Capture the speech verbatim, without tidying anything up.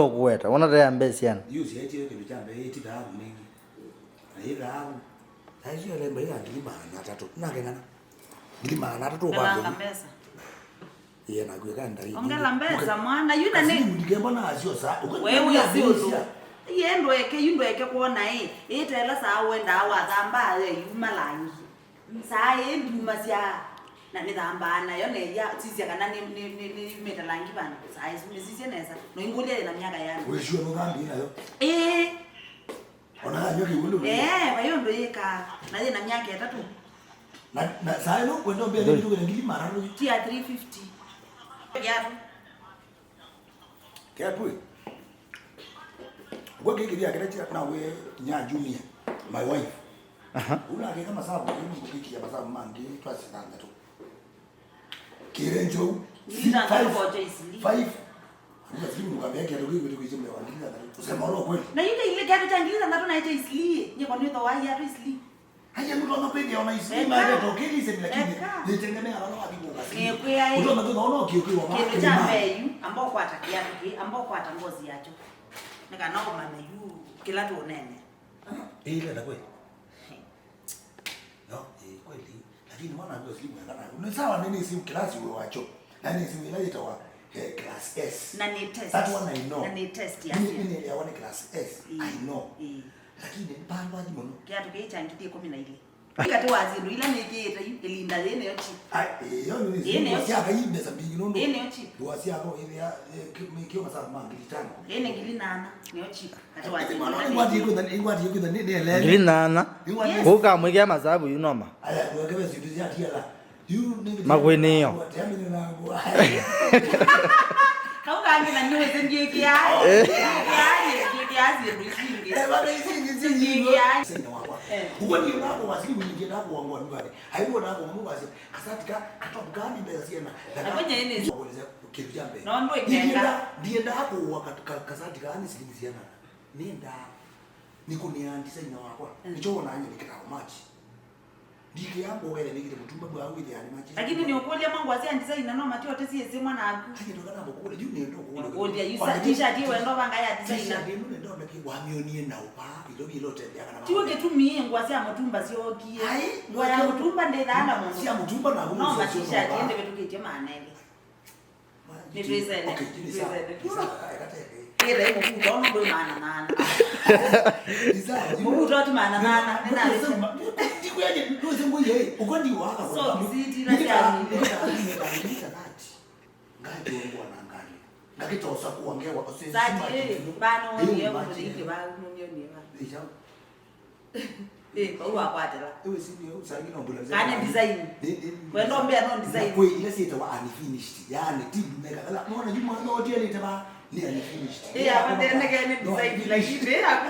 Ũkũweta, wona ta ya mbee syana. Yu siaĩtye kĩndũ kya mbee, ĩti thaavu nĩngĩ. Na yĩ thaavu. Saa isu yalemba ĩya ngili maana atatũ. Nakeng'ana. Ngili maana atatũ ũvanga. Mbesa. Iye nakwĩa ka ndai. Ongela mbesa, mwana, yu na nĩ. Kasi ndikemba na asio saa. Wewe asio. Iye ndweke, yu ndweke kuona ĩ. Ĩtela saa wenda wathamba ayo yuma langi. Saa ĩĩ ndumasya na nĩthambaa nayo neya, sisya kana nĩ, nĩ, nĩ, nĩyumĩte langi vandũ. Saa ĩsu nĩsisye nesa. No imbũlya yĩna myaka yana. Wĩsua nũthambie nayo? Ĩĩ. Ona yanywa kĩw'ũ ndũ. Ee, vai ũndũ yĩkaa. Na yĩna myaka ĩtatũ. Na, na saa ĩno kwenda mbĩa nĩtũkĩle ngili mararu. Tia three fifty. Kiatu. Kĩatwĩ. Kwa kĩkĩthia kĩla kya nawe nya Jumia, my wife. Aha. Una kĩka masabu, kĩkia masabu mangĩ twasi thanthatũ. Kĩre njou. Ngili thanthatũ kwa Joyce Lee. Five. Una simu kwa beki ya ndugu yetu kujimbe wa ngili thanthatũ. Kusema roho kweli. Na yule ile kiatu cha ngili thanthatũ na Joyce Lee. Nye kwa nini wa ya Joyce Lee? Haya, mtu anapenda ona isini. Eka. Maana tokeli sema lakini. Eka. Nitengemea wana wa bibu kasi. Nĩkwĩa ĩ. Mtu anataka ona kiukiwa. Kĩndũ kya mbee yu, amba ũkwata kĩatũ kĩ, amba ũkwata ngozi yakyo. Nĩ kana ũmanye yu kĩla tũũneenea. Ĩilenda kweli? No, ĩ kweli. Lakini mwana anajua simu ya kana. Ni sawa nini simu kilasi wewe wacho. Na ni simu ila itawa eh, class S. Na ni test. That one I know. Na ni test ya. Mimi niliawa ni class S. Ĩ. I know. Ĩ. Lakini mpangwa thimũ no. Kiatu kĩĩ kya ngili ĩkũmi na ilĩ. Katĩ wa syĩndũ ila nĩkĩĩte yu, ĩlinda yĩĩ nĩyo cheap. Ai, ĩyo nĩ. Yĩĩ nĩyo cheap. Siaka hii mbesa mbingi nũndũ. Yĩĩ nĩyo cheap. Wa siaka ĩthĩa kĩo masaa ma ngili itano. Yĩĩ nĩ ngili nana, nĩyo cheap. Katĩ wa syĩndũ ila nĩkĩĩte. Ngili nana. Yes. Ũkamwĩkĩa masabu yu noma. Aya, tuwekeve syĩndũ sya tiala. Makwĩnĩo. Kau kangĩ na nĩwĩsĩ ndiĩkĩaa. Eh. Ndiĩkĩaa, ndiĩkĩaa syĩndũ isu ingĩ. Eh, bado hizi hizi hizi. Ndiĩkĩaa. Sasa wakwa. Eh. Uko ni nako wasili mwenye ndio nako wangu wa nyumbani. Hayo nako mwa wasi. Asante ka katoka kani mbele siena. Akonya ene. Kueleza kitu jambe. No ndo ikenga. Ndienda ndienda hapo wakati kasati kani silingi siena. Nenda. Niko ni designer wakwa. Mm. Nicho wona nyinyi kitabu maji. Ndikĩamba ũkethĩa nĩkĩte mũtumba bwa wĩthĩa nĩ machi. Lakini nĩ ũkũlya mangwa sya designer no mati ote siĩ sĩ mwana aku. Aje ndo kana mũkũlya, yu nĩ ndo kũlya. Ũkũlya, yu sa-, t-shirt ĩ wendo vanga ya designer. T-shirt ĩno nĩ ndona kĩ wamionie na ũpa, ilo ilo tembea kana. Tiwe kĩtumi ngwa sya mũtumba syokie. Ai, ngwa ya mũtumba ndĩthaa na mũndũ. Sya mũtumba na no ma t-shirt ĩndĩ vĩtũkĩtye maana elĩ. Nĩtwĩsene. Okay, nĩ sawa. Nĩtwĩsene. Nĩ sawa, eka teke. Ĩra ĩ mũvuto, no ndwĩ maana nana. Nĩ sawa, you know. Mũvuto ti maana nana. Nĩ nani? Ndikwenye, ndwĩse ngũye, ũkwandi waka. So, kisiti na syani. Ngakitosa kuongewa. Sati, eh, bano, eh, ndio, ndio, ndio. Ĩĩ, vau wakwatĩla. Ĩwe si ndio, saa ingĩ no mbula mzee. Kana design. Nĩ, nĩ, nĩ. Wendo mbea no design. Na kwĩ ila siĩtawa unfinished. Yaani, ti mega. Ala, mwana yu mwana otianĩte ba, nĩ unfinished. Ĩĩ, apo tene kene design, lakini, ĩĩ, apo